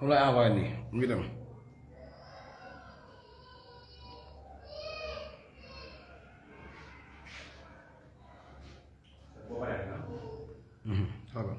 moom lay envoyé nii mu ngi dem. Voilà.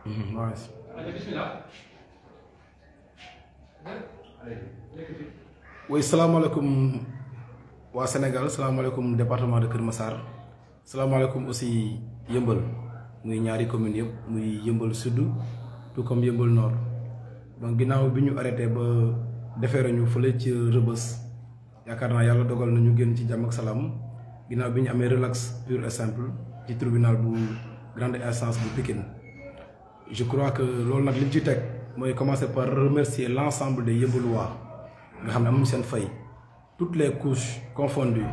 Nice. Oui, salaamaaleykum waa Sénégal, salaamaaleykum département de Kër Massar, salaamaaleykum aussi Yëmbal muy ñaari communes yëpp muy Yëmbal Sud tout comme Yëmbal Nord. Donc ginnaaw bi ñu arrêté ba defeere ñu fële ci Rebeuss yaakaar naa yàlla dogal na ñu génn ci jàmm ak salaam ginnaaw bi ñu amee relax pur et simple ci tribunal bu grande instance bu Pikine. Je crois que loolu nag li ñu ci teg mooy commencer par remercier l'ensemble des Yëmbaluwaa nga xam ne amuñu seen fay toutes les couches confondues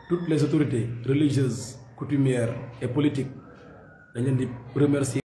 toutes les autorités religieuses coutumières et politiques dañ leen di remercier.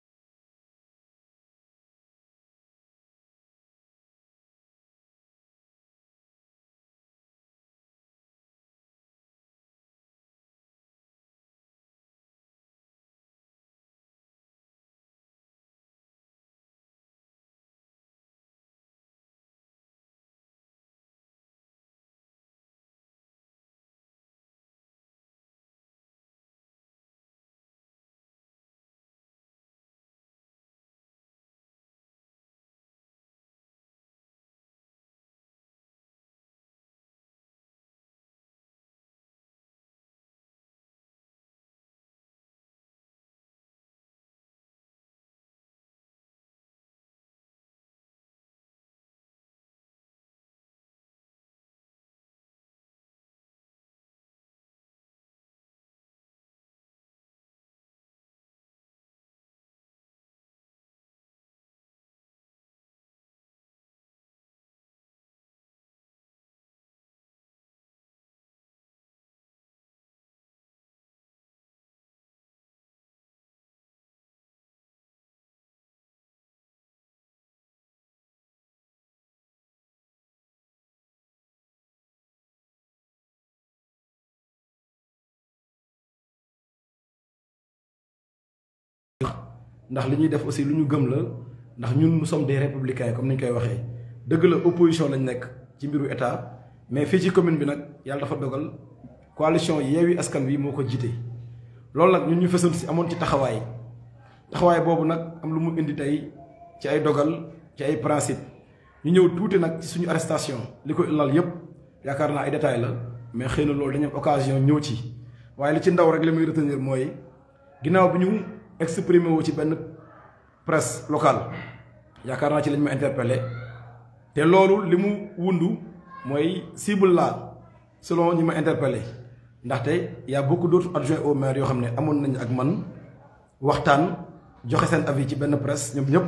ndax li ñuy def aussi lu ñu gëm la ndax ñun nous sommes des républicains comme ni ñu koy waxee dëgg la opposition lañ nekk ci mbiru état mais fii ci commune bi nag yàlla dafa dogal coalition Yewwi Askan Wi moo ko jiite. loolu nag ñun ñu fësal si amoon ci taxawaay boobu nag am lu mu indi tey ci ay dogal ci ay principe ñu ñëw tuuti nag ci suñu arrestation li ko lal yépp yaakaar naa ay détails la mais xëy na loolu dañu am occasion ñëw ci waaye li ci ndaw rek li muy retenir mooy ginnaaw bi ñu exprimé wu ci benn presse locale yaakaar naa ci lañ ma interpellé te loolu li mu wundu mooy cible la selon ñi ma interpellé ndaxte y a beaucoup d'autres adjoints au maire yoo xam ne amoon nañ ak man waxtaan joxe seen avis ci benn presse ñoom ñëpp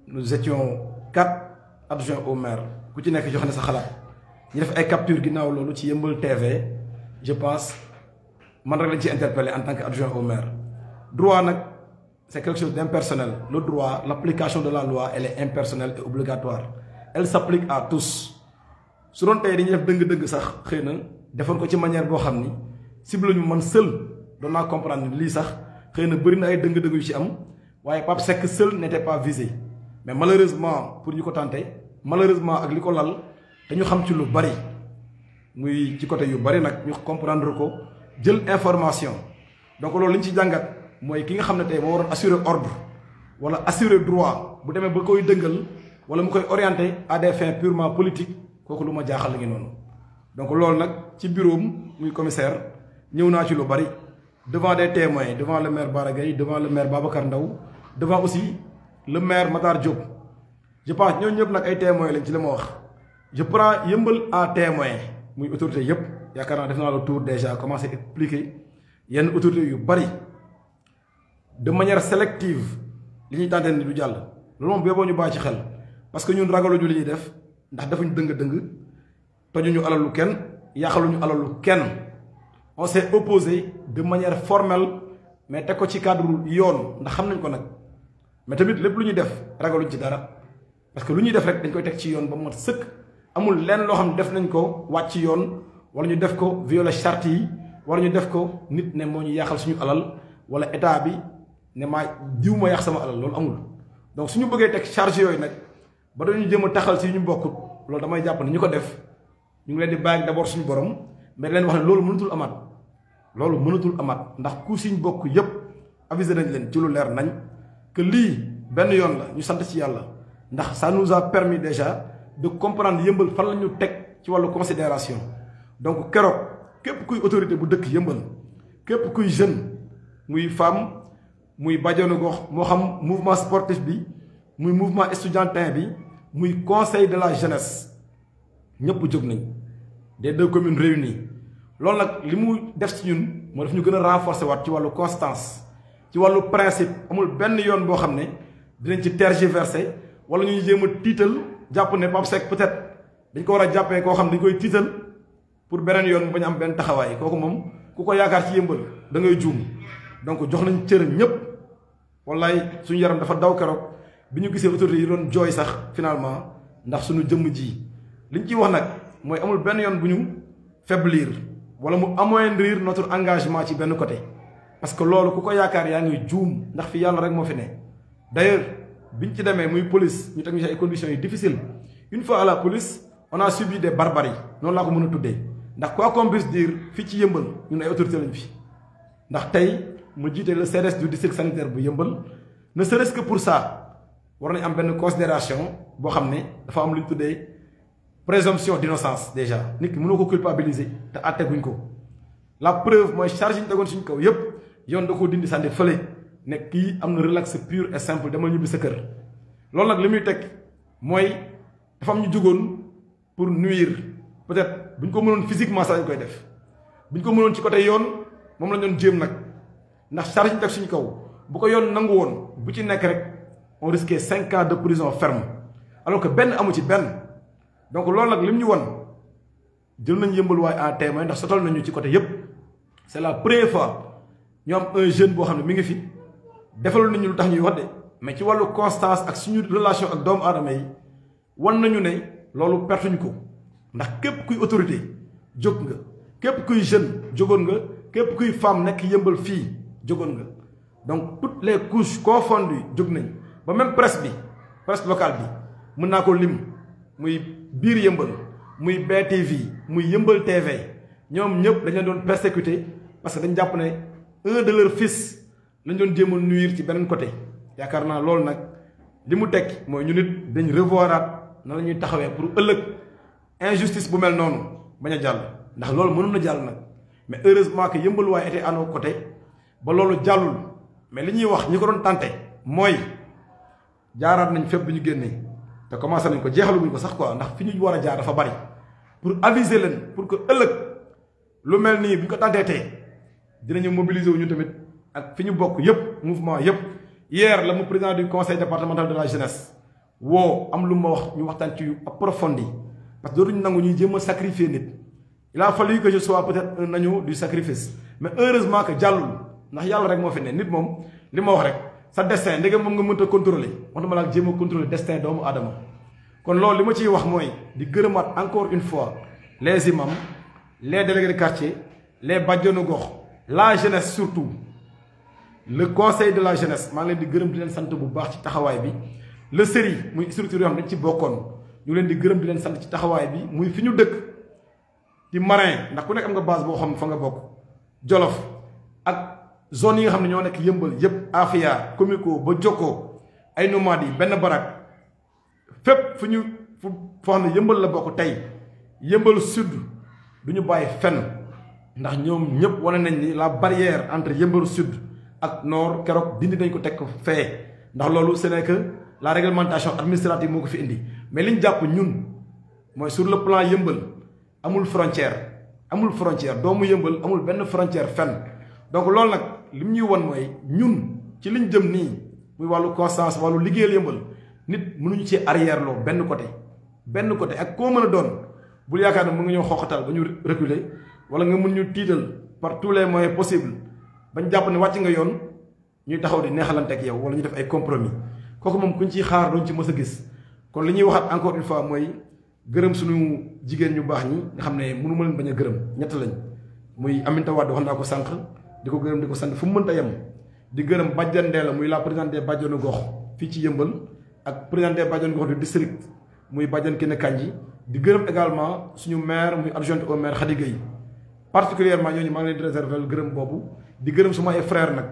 nous étions 4 adjoints au maire ku ci nekk joxe na sa xalaat ñu def ay capture ginnaaw loolu ci Yeumbeul TV je pense man rek lañ ci interpellé en tant que adjoint au maire. Droit nag c'est quelque chose d'impersonnel. Le droit, l'application de la loi, elle est impersonnelle et obligatoire. Elle s'applique à tous. su doon tey dañuy def dëng-dëng sax xëy na defoon ko ci manière boo xam ni cible ñu man seul doon naa comprendre lii sax xëy na bëri na ay dëng-dëng yu ci am waaye Pape Seck seul n'était pas visé mais malheureusement pour ñu ko tenté malheureusement ak li ko lal te ñu xam ci lu bari muy ci côté yu bari nag ñu comprendre ko jël information donc loolu li ñu ci jàngat mooy ki nga xam ne tey moo waroon assurer ordre wala assurer droit bu demee ba koy dëngal wala mu koy orienter à des fins purement politiques kooku lu ma jaaxal la ngi noonu. donc loolu nag ci bureau muy commissaire ñëw naa ci lu bari devant des témoins devant le maire Bara Gaye devant le maire Babacar Ndaw devant aussi le maire Matar Diop je pense ñooñu ñëpp nag ay témoins lañ ci li ma wax. je prends Yeumbeul en témoin muy autorité yëpp yaakaar naa def naa le tour déjà commencé expliquer yenn autorités yu bari de manière sélective li ñuy tànte ni du jàll loolu moom boo ñu bàyyi ci xel parce que ñun ragaluñu li ñuy def ndax defuñu dëng-dëng tojuñu alalu kenn yàqaluñu alalu kenn on s'est opposé de manière formelle mais teg ko ci cadre yoon ndax xam nañ ko nag mais tamit lépp lu ñuy def ragaluñ ci dara parce que lu ñuy def rek dañ koy teg ci yoon ba mu mat sëkk amul lenn loo xam ne def nañ ko wàcc ci yoon wala ñu def ko violer charte yi wala ñu def ko nit ne moo ñu yàqal suñu alal wala état bi ne maa diw ma yàq sama alal loolu amul. donc suñu bëggee teg charge yooyu nag ba dañu jëm a taxal si ñu bokkut loolu damay jàpp ne ñu ko def ñu ngi leen di bàyyi d'abord suñu borom mais leen wax ne loolu mënatul amaat loolu mënatul amaat ndax ku suñ bokk yépp avisé nañ leen ci lu leer nañ que lii benn yoon la ñu sant ci yàlla ndax ça nous a permis déjà de comprendre Yeumbeul fan la ñu teg ci wàllu considération donc keroog képp kuy autorité bu dëkk Yeumbeul képp kuy jeune muy femme muy bajonu gox moo xam mouvement sportif bi muy mouvement estudiantin bi muy conseil de la jeunesse ñëpp jóg nañ des 2 communes réunies loolu nag li mu def ci ñun moo def ñu gën a renforcer waat ci wàllu constance ci wàllu principe amul benn yoon boo xam ne dinañ ci tergiverser wala ñuy jéem a tiital jàpp ne Pape Seck peut-être dañ ko war a jàppee koo xam dañ koy tiital pour beneen yoon bañ am benn taxawaay kooku moom ku ko yaakaar ci Yeumbeul da ngay juum donc jox nañ cër ñëpp wallaay suñu yaram dafa daw keroog bi ñu gisee autorités yi doon jooy sax finalement ndax suñu jëmm ji liñ ciy wax nag mooy amul benn yoon bu ñu faiblir wala mu amoindrir notre engagement ci benn côté parce que loolu ku ko yaakaar yaa ngi juum ndax fi yàlla rek moo fi ne d'ailleurs biñ ci demee muy police ñu teg ñu ci ay conditions yu difficiles une fois à la police on a subi des barbaries noonu laa ko mën a tuddee ndax quoi qu'on puisse dire fii ci Yeumbeul ñun ay autorités lañ fi ndax tey mu jiite le CDS du district sanitaire bu Yeumbeul ne serait-ce que pour ça war nañ am benn considération boo xam ne dafa am lu ñu tuddee présomption d'innocence déjà nit ki mënoo ko culpabiliser te àtteguñ ko la preuve mooy charge yi ñu tegoon suñu kaw yépp yoon da koo dindi sànni fële ne kii am na relax pur et simple dama ñibbi sa kër loolu nag li muy teg mooy dafa am ñu jógoon pour nuire peut-être bu ñu ko mënoon physiquement sax dañ koy def bu ñu ko mënoon ci côté yoon moom la ñu doon jéem nag ndax charge yi ñu teg suñu kaw bu ko yoon nangu woon bu ci nekk rek on risquait 5 ans de prison ferme alors que benn amu ci benn donc loolu nag lim ñu won jël nañ Yeumbeul waaye en témoin ndax sotal nañu ci côté yépp c'est la première fois ñu am un jeune boo xam ne mi ngi fi defaloon nañu lu tax ñuy wax de mais ci wàllu constance ak suñu relation ak doomu aadama yi wan nañu ne loolu pertuñ ko ndax képp kuy autorité jóg nga képp kuy jeune jógoon nga képp kuy femme nekk Yeumbeul fii jógoon nga donc toutes les couches confondues jóg nañ ba même presse bi presse locale bi mën naa ko lim muy biir Yeumbeul muy BTV muy Yeumbeul TV ñoom ñëpp dañ leen doon persécuté parce que dañ jàpp ne un de leurs fils lañ doon jéem a nuire ci beneen côté yaakaar naa loolu nag li mu tekki mooy ñu nit dañ revoiraat na la ñuy taxawee pour ëllëg injustice bu mel noonu bañ a jàll ndax loolu mënoon na jàll nag mais heureusement que Yeumbeul waaye était à nos côtés ba loolu jàllul mais li ñuy wax ñi ko doon tenté mooy jaaraat nañ fépp bi ñu génnee te commencé nañ ko jeexaluñu ko sax quoi ndax fi ñu war a jaar dafa bari pour aviser leen pour que ëllëg lu mel nii bu ñu ko tenté tee dinañu mobiliser wu ñu tamit ak fi ñu bokk yépp mouvement yépp hier la mu président du conseil départemental de la jeunesse woo am lu ma wax ñu waxtaan ci yu approfondi parce que dootuñu nangu ñuy jéem a sacrifier nit. Il a fallu que je sois peut-être un agneau du sacrifice mais heureusement que jàllul ndax yàlla rek moo fi ne nit moom li ma wax rek sa destin ndegam moom nga mënta contrôler wax dama la jéem a contrôler destin doomu aadama. kon loolu li ma ciy wax mooy di gërëmaat encore une fois les imams les délégués de quartier les bàjjenu gox la jeunesse surtout le conseil de la jeunesse maa ngi leen di gërëm di leen sant bu baax ci taxawaay bi. le CERI muy structure yoo xam ne dañ ci bokkoon ñu leen di gërëm di leen sant ci taxawaay bi muy fi ñu dëkk di marin ndax ku nekk am nga base boo xam ne fa nga bokk Jolof ak zone yi nga xam ne ñoo nekk yëmbal yëpp Afia Comico ba Jokkoo ay nomades yi benn barak fépp fu ñu foo xam ne yëmbal la bokk tey yëmbal sud du ñu bàyyi fenn ndax ñoom ñëpp wane nañ ni la barrière entre yëmbal sud ak nord keroog dindi nañ ko teg ko fee ndax loolu ce n'est que la réglementation administrative moo ko fi indi mais li ñu jàpp ñun mooy sur le plan yëmbal amul frontière doomu yëmbal amul benn frontière fenn donc loolu nag li mu ñuy won mooy ñun ci liñ jëm nii muy wàllu constance wàllu liggéeyal yëmbal nit mënuñu ci arrière loo benn côté ak koo mën a doon bul yaakaar ne mën nga ñëw xooxatal ba ñu reculer wala nga mën ñu tiital par tous les moyens possibles bañ jàpp ne wàcc nga yoon ñuy taxaw di neexalante ak yow wala ñu def ay compromis kooku moom kuñ ciy xaar doon ci mës a gis kon li ñuy waxaat encore une fois mooy gërëm suñu jigéen ñu baax ñi nga xam ne mënu ma leen bañ a gërëm ñett lañ muy Aminata Wade wax naa ko sànq di ko gërëm di ko sant fu mu mënta yem di gërëm Badiane Ndella muy la présidente des bàjjenu gox fii ci yëmbal ak présidente des bàjjenu gox du district muy Badiane Kine Kandji di gërëm également suñu maire muy adjointe au maire Khady Gueye particulièrement ñooñu maa ngi leen di réserver gërëm boobu di gërëm suma ay frère nag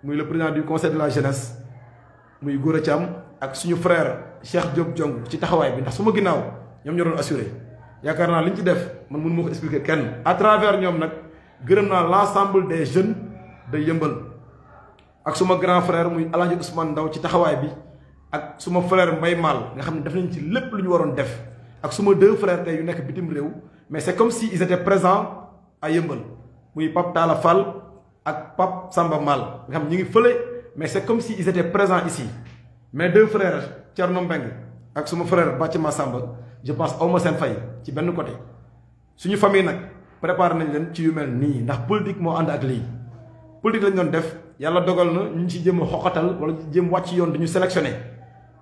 muy le président du conseil de la jeunesse muy Gora Thiam ak suñu frère Cheikh Diop Diong ci taxawaay bi ndax su ma ginnaaw ñoom ñoo doon assuré yaakaar naa li ñu ci def man mënu ma ko expliquer kenn à travers ñoom nag gërëm naa l'ensemble des jeunes de yëmbal ak suma grand frère muy Alhaji Ousmane Ndaw ci taxawaay bi ak suma frère Mbaye Mal nga xam ne def nañ ci lépp lu ñu waroon def ak suma deux frères tey yu nekk bitim réew mais c'est comme si ils étaient présents à yëmbal muy Pape Talla Fall ak Pape Samba Mal nga xam ñi ngi fële mais c'est comme si ils étaient présents ici mes deux frères Thierno Mbengue ak suma frère Bathima Samba je pense awma seen fay ci benn côté suñu famille nag préparé nañ leen ci yu mel nii ndax politique moo ànd ak lii politique lañ doon def yàlla dogal na ñu ci jëm a xoxatal wala jëm wàcc yoon dañu sélectionné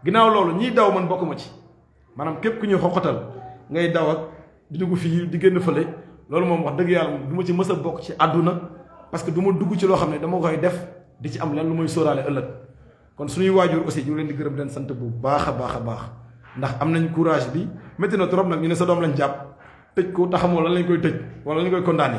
ginnaaw loolu ñiy daw man bokkuma ci maanaam képp ku ñuy xoxatal ngay daw ak di dugg fii di génn fële loolu moom wax dëgg yàlla du ma ci mës a bokk ci àdduna parce que du ma dugg ci loo xam ne dama koy def di ci am lan lu muy sóoraale ëllëg kon suñuy waajur aussi ñu ngi leen di gërëm di leen sant bu baax a baax a baax ndax am nañ courage bi métti na trop nag ñu ne sa doom lañ jàpp tëj ko taxamoo lan lañ koy tëj wala lañ koy condamné.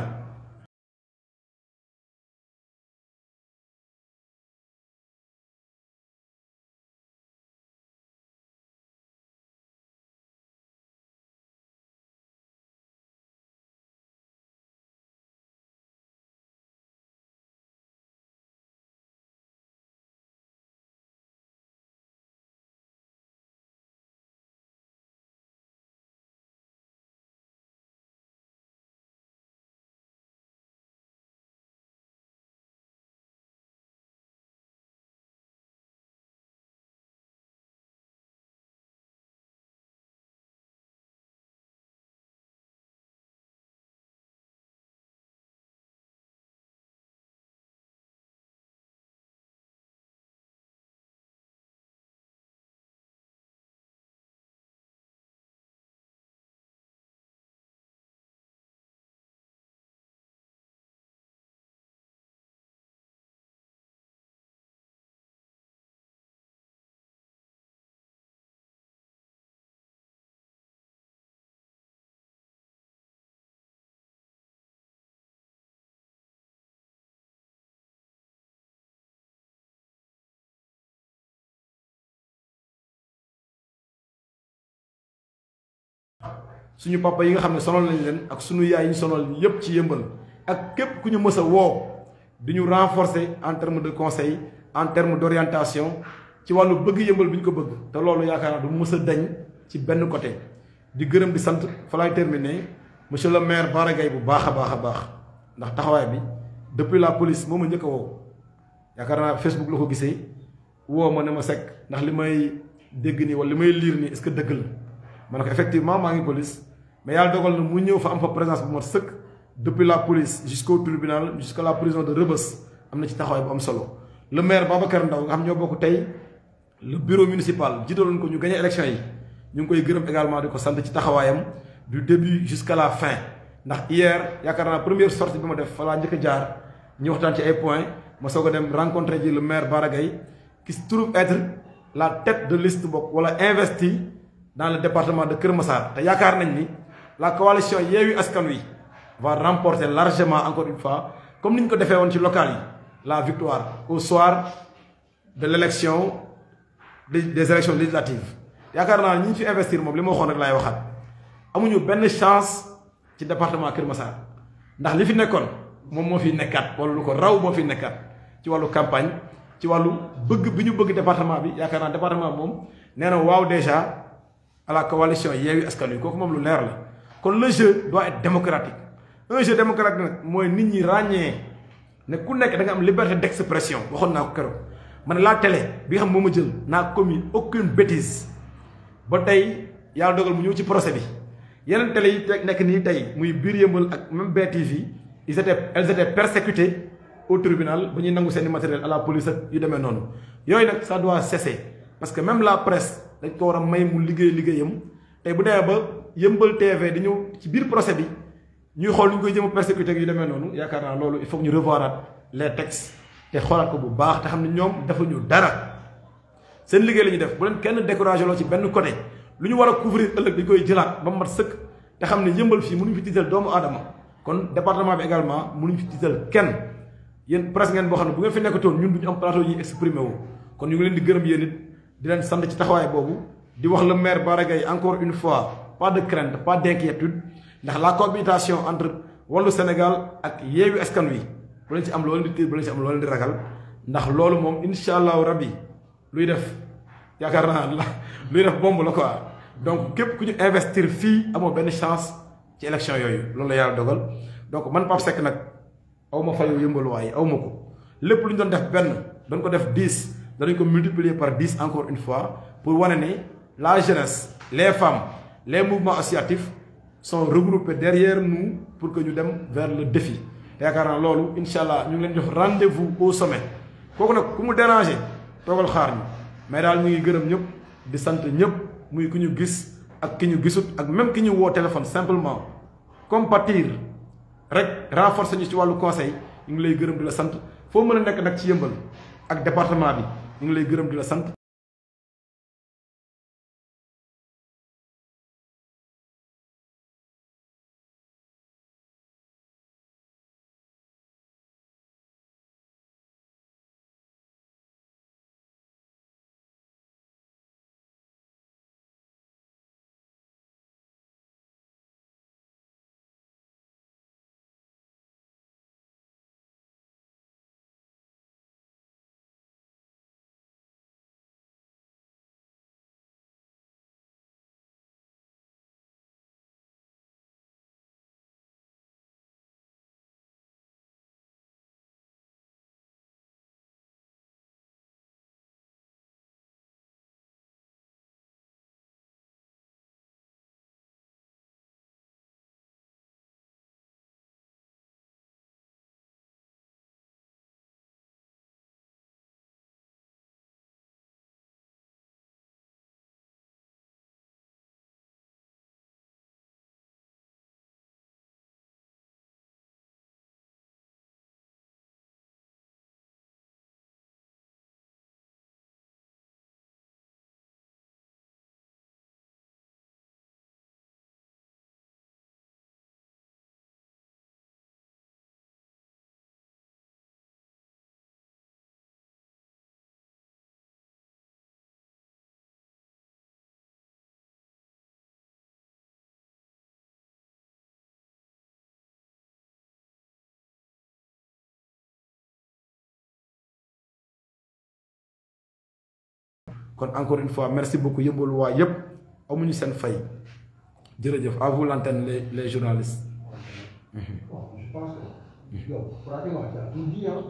suñu papa yi nga xam ne sonal nañ leen ak suñu yaay yi ñu sonal yépp ci yëmbal ak képp ku ñu mës a woo di ñu renforcer en terme de conseil en terme d'orientation ci wàllu bëgg yëmbal bi ñu ko bëgg te loolu yaakaar naa du mës a dañ ci benn côté di gërëm di sant fa laay terminer monsieur le maire Bara Gaye bu baax a baax a baax ndax taxawaay bi depuis la police moo ma njëkk a woo yaakaar naa Facebook la ko gisee woo ma ne ma sekk ndax li may dégg nii wala li may lire nii est-ce que dëgg la ma ne ko effectivement maa ngi police mais yàlla dogal na mu ñëw fa am fa présence bu mat sëkk depuis la police jusqu'au tribunal jusqu'à la prison de Rebeuss am na ci taxawaay bu am solo le maire Babacar Ndaw nga xam ñoo bokk tey le bureau municipal jiitaloon ko ñu gagné élection yi ñu ngi koy gërëm également di ko sant ci taxawaayam du début jusqu'à la fin ndax hier yaakaar naa première sortie bi ma def fa laa njëkk a jaar ñu waxtaan ci ay points ma soog a dem rencontrer ji le maire Bara Gaye qui se trouve être la tête de liste bokk wala investi dans le département de Kër Massar te yaakaar nañ ni la coalition Yewwi Askan Wi va remporter largement encore une fois comme ni ñu ko defee woon ci local yi la victoire au soir de l'élection des élections législatives yaakaar naa ñi ñu fi investir moom li ma waxoon rek laay waxaat amuñu benn chance ci département Kër Massar ndax li fi nekkoon moom moo fi nekkaat wala lu ko raw moo fi nekkaat ci wàllu campagne ci wàllu bëgg bi ñu bëgg département bi yaakaar naa département moom nee na waaw déjà à la coalition Yewwi Askan Wi kooku moom lu leer la kon le jeu doit être démocratique un jeu démocratique nag mooy nit ñi ràññee ne ku nekk da nga am liberté d'expression waxoon naa ko keroog man la télé bi nga xam moo ma jël naa commis aucune bêtise ba tey yàlla dogal mu ñëw ci procès bi yeneen télé yi nekk nii tey muy biir yëmbal ak même BTV elles étaient persécutées au tribunal ba ñuy nangu seeni matériel à la police ak yu demee noonu yooyu nag ça doit cesser parce que même la presse dañ ko war a may mu liggéeyam tey bu demee ba yëmbal TV di ñëw ci biir procès bi ñuy xool ñu koy jëm a persécuté yu demee noonu yaakaar naa loolu il faut que ñu revoiraat les textes te xoolaat ko bu baax te xam ne ñoom defuñu dara seen liggéey la ñuy def bu leen kenn découragé loo ci benn côté lu ñu war a couvrir ëllëg dañ koy jëlaat ba mu mat sëkk te xam ne yëmbal fii mënuñu fi tiital doomu aadama kon département bi également mënuñu fi tiital kenn yéen presse ngeen boo xam ne bu ngeen fi nekkatoon ñun duñu am plateau yi exprimé wu kon ñu ngi leen di gërëm yéen it di leen sant ci taxawaay boobu di wax le maire Bara Gaye encore une fois pas de crainte pas d'inquiétude ndax la cohabitation entre Wallu Sénégal ak Yewwi Askan Wi bu leen ci am loolu di tiir bu leen ci am loolu di ragal ndax loolu moom incha allahu rabbi luy def yaakaar naa luy def bomb la quoi donc képp ku ñu investir fii amoo benn chance ci élection yooyu loolu la yàlla dogal donc man Pape Seck nag aw ma fayu yëmbal waaye aw ma ko lépp lu ñu doon def benn doon ko def 10 danañ ko multiplier par 10 encore une fois pour wane ni la jeunesse les femmes les mouvements associatifs sont regroupés derrière nous pour que ñu dem vers le défi te yaakaar naa loolu incha allah ñu ngi leen jox rendez-vous au sommet kooku nag ku mu déranger toogal xaar ñu mais daal ñu ngi gërëm ñëpp di sant ñëpp muy ku ñu gis ak ki ñu gisut ak même ki ñu woo téléphone simplement compatir rek renforcer ñu ci wàllu conseil ñu ngi lay gërëm di la sant foo mën a nekk nag ci yëmbal ak département bi ñu ngi lay gërëm di la sant. kon encore une fois merci beaucoup yëmbal waa yëpp amuñu seen fay jërëjëf à vous l'antenne les journalistes. Bon, je pense que pratiquement tu as tout dit hein.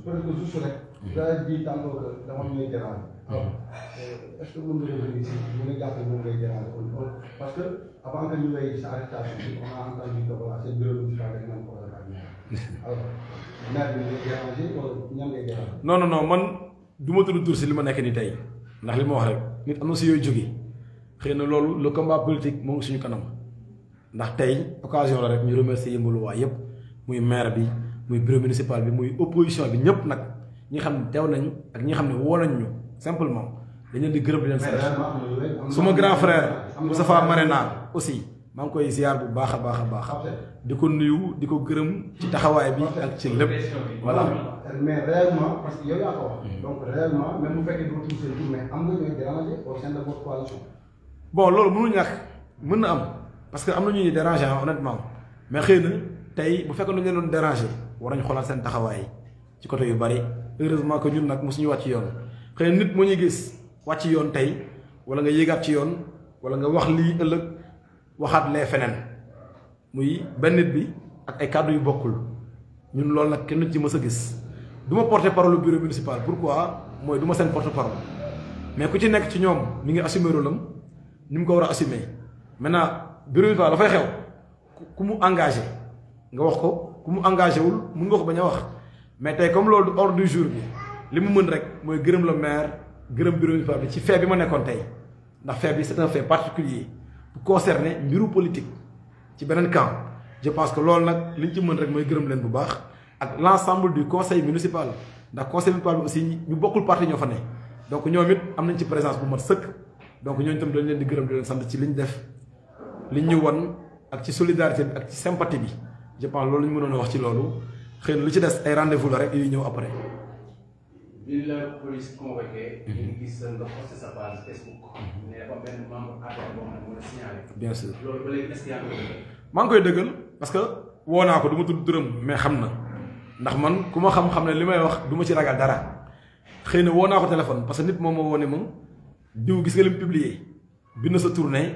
Peut-être juste rek. Tu as dit tantôt que dama ñuy déranger. est-ce que mën nga revenir si ñu nga jàpp moom ngay déranger parce que avant que ñu lay sa arrestation bi on a entendu que voilà seen bureau municipal rek nañ ko war a alors maire bi ngay déranger wala ñan ngay déranger. non man du ma tudd tur si li ma nekk ni tey ndax li ma wax rek nit am na si yooyu jógee xëy na loolu le combat politique moo ngi suñu kanam ndax tey occasion la rek ñu remercier Yeumbeul waa yëpp muy maire bi muy bureau municipal bi muy opposition bi ñëpp nag ñi xam ne teew nañ ak ñi xam ne woo nañ ñu simplement dañ leen di gërëm di leen sant suma grand frère Moustapha Marena aussi maa ngi koy ziar bu baax a baax di ko nuyu di ko gërëm ci taxawaay bi ak ci lépp voilà. mais réellement parce que yow yaa ko wax. donc réellement même bu fekkee du ko tudd seen tur mais am nga ñooy déranger au sein de votre coalition. bon loolu mënul ñàkk mën na am parce que am na ñu ñuy déranger honnêtement mais xëy na tey bu fekkoon dañu leen doon déranger war nañu xoolaat seen taxawaay ci côté yu bari heureusement que ñun nag mosuñu wàcc yoon xëy na nit moo ñuy gis wàcc yoon tey wala nga yéegaat ci yoon wala nga wax lii ëllëg waxaat lee feneen muy benn nit bi ak ay kàddu yu bokkul ñun loolu nag kenn ci mës a gis du ma porter parole au bureau municipal pourquoi mooy du ma seen porte parole mais ku ci nekk ci ñoom mi ngi assumer rôle am ni mu ko war a assumer maintenant bureau municipal dafay xew ku mu engagé nga wax ko ku mu engagé wul mun nga ko bañ a wax mais tey comme loolu ordre du jour bi li mu mën rek mooy gërëm le maire gërëm bureau municipal bi ci fait bi ma nekkoon tey ndax fait bi c'est un fait particulier bu concerné mbiru politique ci beneen camp je pense que loolu nag li ñu ci mën rek mooy gërëm leen bu baax ak l'ensemble du conseil municipal ndax conseil municipal bi aussi ñu bokkul parti ñoo fa ne donc ñoom it am nañ ci présence bu mat sëkk donc ñooñu itam dañ leen di gërëm di leen sant ci liñ def liñ ñu won ak ci solidarité bi ak ci sympathie bi je pense loolu ñu mënoon a wax ci loolu xëy na lu ci des ay rendez-vous la rek yuy ñëw après. bi la police convoqué. ñu ngi gis nga posté sa page Facebook. ne dafa benn membre APR boo xam ne mën a signalé. bien sûr loolu ba léegi est-ce que yaa ngi koy dëggal. maa ngi koy dëggal parce que woo naa ko du ma tudd turam mais xam na ndax man ku ma xam-xam ne li may wax du ma ci ragal dara xëy na woo naa ko téléphone parce que nit moom moo woo ne ma diw gis nga li mu publié bind sa tournée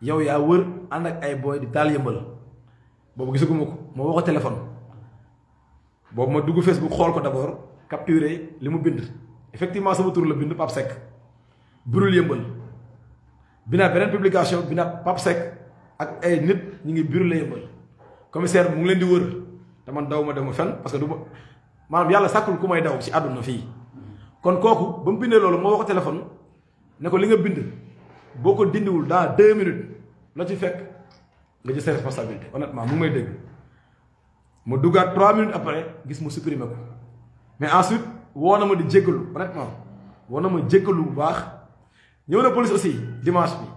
yow yaa wër ànd ak ay boy di taal Yeumbeul boobu gisaguma ko ma woo ko téléphone boobu ma dugg Facebook xool ko d'abord capturé li mu bind effectivement sama tur la bind Pape Seck brûle Yeumbeul binaa beneen publication binaa Pape Seck ak ay nit ñu ngi brûler Yeumbeul commissaire bi mu ngi leen di wër te man daw ma dem fenn parce que du ma maanaam yàlla sàkkul ku may daw ci àdduna fii kon kooku ba mu bindee loolu moo wax ko téléphone ne ko li nga bind boo ko dindiwul dans 2 minutes la ci fekk nga jël sa responsabilité honnêtement mu ngi may dégg ma duggaat 3 minutes après gis mu supprimer ko mais ensuite woo na ma di jéggalu honnêtement woo na ma jéggalu bu baax ñëw na police aussi dimanche bi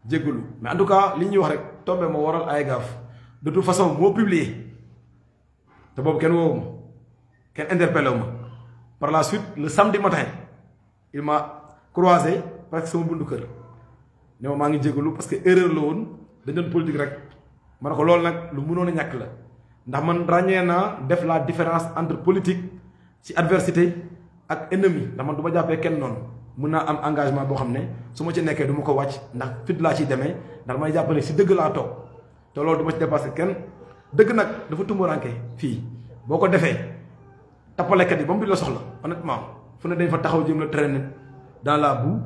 jéggalu mais en tout cas li ñuy wax rek tombé ma waral ay gaaf de toute façon moo publié te boobu kenn woowu ma kenn interpellé wu ma par la suite le samedi matin il m'a croisé presque sama buntu kër ne ma maa ngi jéggalu parce que erreur la woon dañ doon politique rek ma ne ko loolu nag lu mënoon a ñàkk la ndax man ràññee naa def la différence entre politique ci adversité ak ennemi ndax man du ma jàppee kenn noonu mën naa am engagement boo xam ne su ma ci nekkee du ma ko wàcc ndax fit laa ciy demee ndax may jàpp ne si dëgg laa toog te loolu du ma ci dépassé kenn dëgg nag dafa tumuraanke fii boo ko defee tappalekat yi ba mu bi la soxla honnêtement fu ne dañ fa taxaw jëm la traîner dans la boue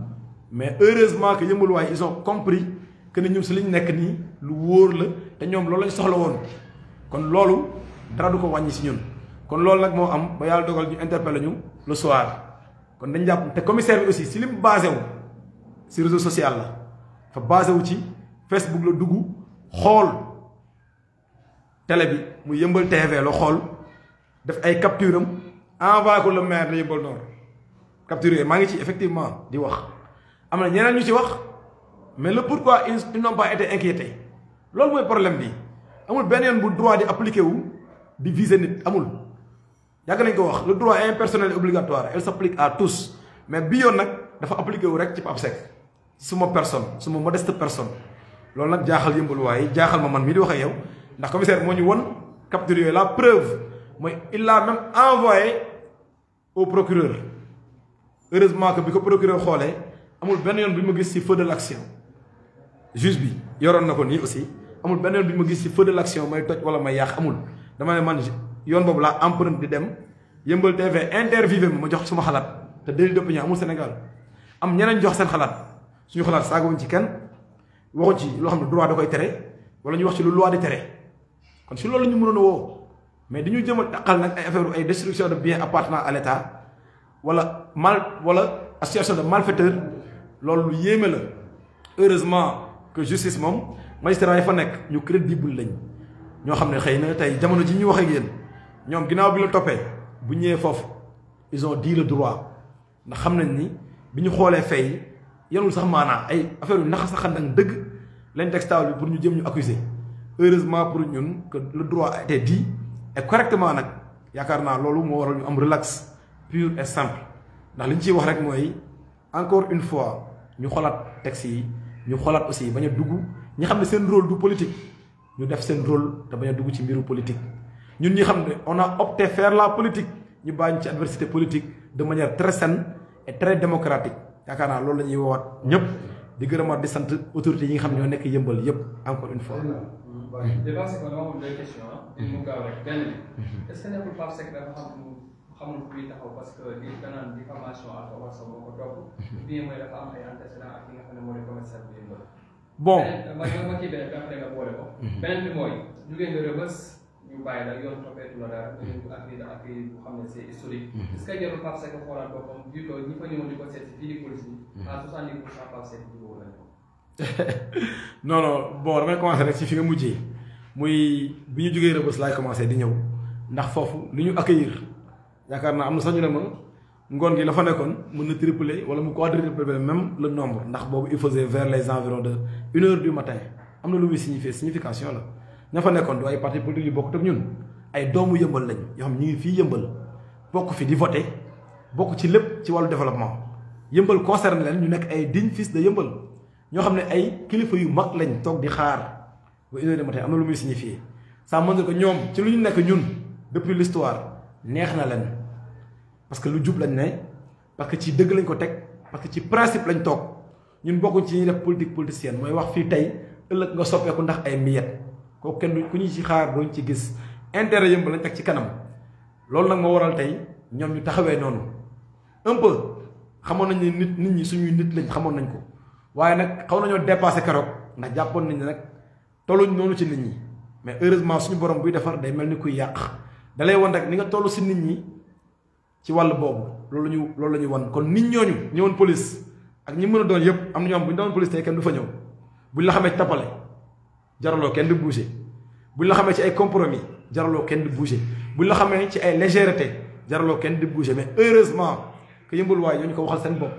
mais heureusement que Yeumbeul waay ils ont compris que ne ñun si li ñu nekk nii lu wóor la te ñoom loolu lañ soxla woon kon loolu dara du ko wàññi si ñun kon loolu nag moo am ba yàlla dogal ñu interpellé ñu le soir kon dañ jàpp te commissaire bi aussi si li mu basé wu si réseau social la fa basé wu ci Facebook la dugg xool télé bi mu Yeumbeul TV la xool def ay capture am envoyé ko le maire de Yeumbeul Nord capture maa ngi ci effectivement di wax am na ñeneen ñu ci wax mais le pourquoi ils n'ont pas été inquiétés loolu mooy problème bi amul benn yoon bu droit di appliqué wu di viser nit amul yàgg nañ ko wax le droit est impersonnel et obligatoire elle s'applique à tous mais bi yoon nag dafa appliqué wu rek ci Pape Seck suma personne suma modeste personne loolu nag jaaxal Yeumbeul waaye jaaxal ma man mii di wax ak yow ndax commissaire moo ñu won capture yooyu la preuve mooy il l'a même envoyé au procureur heureusement que bi ko procureur xoolee amul benn yoon bi ma gis ci feu de l'action juge bi yoroon na ko nii aussi amul benn yoon bi ma gis ci feu de l'action may toj wala may yàq amul dama ne man yoon boobu laa empreinte di dem Yeumbeul TV interviewé ma jox suma xalaat te délit d'opinion amul Sénégal am ñeneen jox seen xalaat suñu xalaat saagawuñ ci kenn waxuñ ci loo xam ne droit da koy tere wala ñu wax ci lu loi di tere kon si loolu la ñu mënoon a woo mais dañu jëm a taqal nag ay affaire ay destruction de biens appartenant à l'État wala association de malfaiteurs loolu lu yéeme la. Heureusement que justice moom magistrat yi fa nekk ñu crédible lañ ñoo xam ne xëy na tey jamono ji ñu wax ak yéen ñoom ginnaaw bi la toppee bu ñëwee foofu ils ont dit le droit ndax xam nañ ni bi ñu xoolee fay yanul sax maanaa ay affaire yu naxa saxandang dëgg lañ teg stable bi pour ñu jëm ñu accuser heureusement pour ñun que le droit a été dit et correctement nag yaakaar naa loolu moo waral ñu am relax pur et simple ndax li ñu ciy wax rek mooy encore une fois ñu xoolaat texte yi ñu xoolaat aussi bañ a dugg ñi xam ne seen rôle du politique ñu def seen rôle te bañ a dugg ci mbiru politique ñun ñi xam ne on a opté faire la politique ñu bàyyi ci adversité politique de manière très saine et très démocratique yaakaar naa loolu la ñuy woowaat ñëpp di gërëmaat di sant autorités yi nga xam ne ñoo nekk yëmbal yëpp encore une fois. je pense que dama am deux questions mu gaaw rek benn bi est-ce que nekkul Pape Seck dafa xamul kuy taxaw parce que di danaan diffamation ak wasa moo ko topp bien mooy dafa am ay antécédents ak ki nga xam ne moo di commercial bi yëmbal. bon ma kii beneen bi après nga boole ko. beneen bi mooy jugee nga Rebeuss ñu bàyyi la yoon toppeetu la dara nga ñëw ak bu xam ne c'est historique. est-ce que jarul Pape Seck xoolaat boppam vu que ñi fa ñëwoon di ko seet si fii di police bi à 70% Pape Seck jubóo nañ ko. non non bon damay commencer rek ci fi nga mujjee muy bi ñu jógee Rebeuss laay commencer di ñëw ndax foofu li ñu accueillir yaakaar naa am na sax ñu ne ma ngoon gi la fa nekkoon mën na tripler wala mu quadrupler même le nombre ndax boobu il faisait vers les environs de 1h du matin am na lu muy signification la ña fa nekkoon du ay parti politique yu bokk ak ñun ay doomu yëmbal lañ yoo xam ñu ngi fii yëmbal bokk fi di voter bokk ci lépp ci wàllu développement yëmbal concerne leen ñu nekk ay dignes fils de yëmbal ñoo xam ne ay kilifa yu mag lañ toog di xaar ba 1h du matin am na lu muy signifier ça montre que ñoom ci lu ñu nekk ñun depuis l'histoire neex na leen parce que lu jub lañ ne parce que ci dëgg lañ ko teg parce que ci principe lañ toog ñun bokkuñ ci ñuy def politique politicienne mooy wax fii tey ëllëg nga soppeeku ndax ay miyet kooku kenn du ku ñu ci xaar dooñ ci gis intérêt yëmbal lañ teg ci kanam loolu nag moo waral tey ñoom ñu taxawee noonu un peu xamoon nañ ne nit ñi suñuy nit lañ xamoon nañ ko waaye nag xaw nañoo dépassé keroog ndax jàppoon nañ ne nag tolluñ noonu ci nit ñi mais heureusement suñu borom buy defar day mel ni kuy yàq da lay wan rek ni nga toll si nit ñi ci wàll boobu loolu la ñu wan kon nit ñooñu ñëwoon police ak ñi mën a doon yëpp am na ñoo xam bu ñu doon police tey kenn du fa ñëw buñ la xamee ci tappale jaraloo kenn du bouger buñ la xamee ci ay compromis jaraloo kenn du bouger buñ la xamee ci ay légèreté jaraloo kenn du bouger mais heureusement que yëmbal waaye ñoo ñu ko waxal seen bopp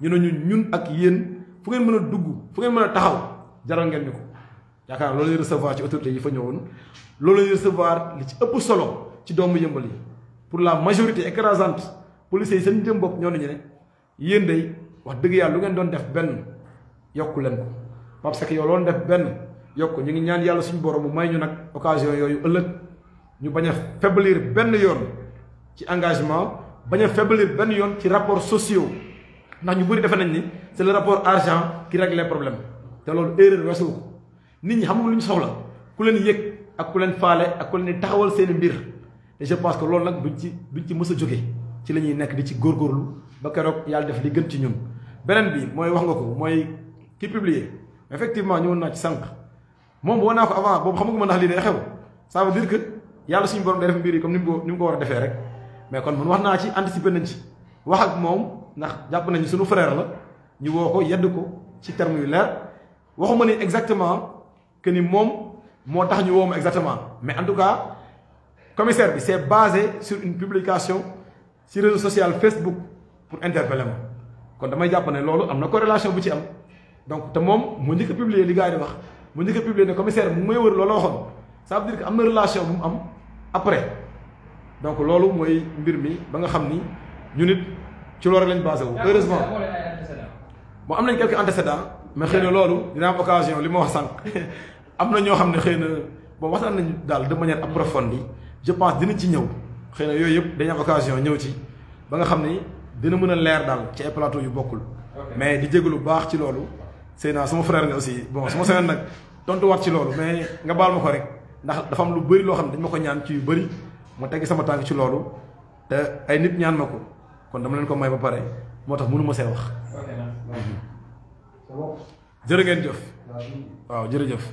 ñu ne ñun ak yéen fu ngeen mën a dugg fu ngeen mën a taxaw jaral ngeen ñu ko yaakaar loolu lañuy recevoir ci autorités yi fa ñëwoon loolu lañuy recevoir li ci ëpp solo ci doomu yëmbal yi pour la majorité écrasante policiers yi seen jëm bopp ñoo nañu ne yéen day wax dëgg yàlla lu ngeen doon def benn yokku leen ko Pape Seck yow loolu def benn yokk ñu ngi ñaan yàlla suñu borom mu may ñu nag occasion yooyu ëllëg ñu bañ a faiblir benn yoon ci engagement bañ a faiblir benn yoon ci rapports sociaux ndax ñu bëri defe nañ ni c'est le rapport argent qui règle les problèmes te loolu erreur weesu ko nit ñi xam nga lu ñu soxla ku leen yëg ak ku leen faale ak ku leen di taxawal seeni mbir te je pense que loolu nag duñ ci mës a jóge ci la ñuy nekk di ci góorgóorlu ba keroog yàlla def li gën ci ñun. beneen bi mooy wax nga ko mooy ki publier effectivement ñëwoon naa ci sànq moom boo naa ko avant boobu xamaguma ndax lii day xew ça veut dire que yàlla suñu borom day def mbir yi comme ni mu ko war a defee rek mais kon man wax naa ci anticiper nañ ci wax ak moom ndax jàpp nañu suñu frère la ñu woo ko yedd ko ci terme yu leer waxuma ni exactement que ni moom moo tax ñu woo ma exactement mais en tout cas commissaire bi c'est basé sur une publication ci réseau social Facebook pour interpeller ma kon damay jàpp ne loolu am na corrélation bu ci am donc te moom mu njëkk a publier li gars yi di wax mu njëkk a publier ne commissaire mu may wër loolu la waxoon ça veut dire que am na relation bu mu am après donc loolu mooy mbir mi ba nga xam ni ñu nit ci loolu lañ basé wu. heureusement bon am nañ quelques antécédents mais xëy na loolu dina am occasion li ma wax sànq am na ñoo xam ne xëy na bon waxtaan nañu daal de manière approfondie je pense dina ci ñëw xëy na yooyu yëpp dañu am occasion ñëw ci ba nga xam ni dina mën a leer daal ci ay plateau yu bokkul. mais di jégalu bu baax ci loolu. Seyna sama frère nga aussi bon su ma seen nag tontuwaat ci loolu mais nga baal ma ko rek ndax dafa am lu bëri loo xam ne dañ ma ko ñaan ci yu bëri ma teggi sama tànk ci loolu te ay nit ñaan ma ko kon dama leen ko may ba pare moo tax mënu ma see wax. c'est bon. jërë ngeen jëf waaw. waaw jërëjëf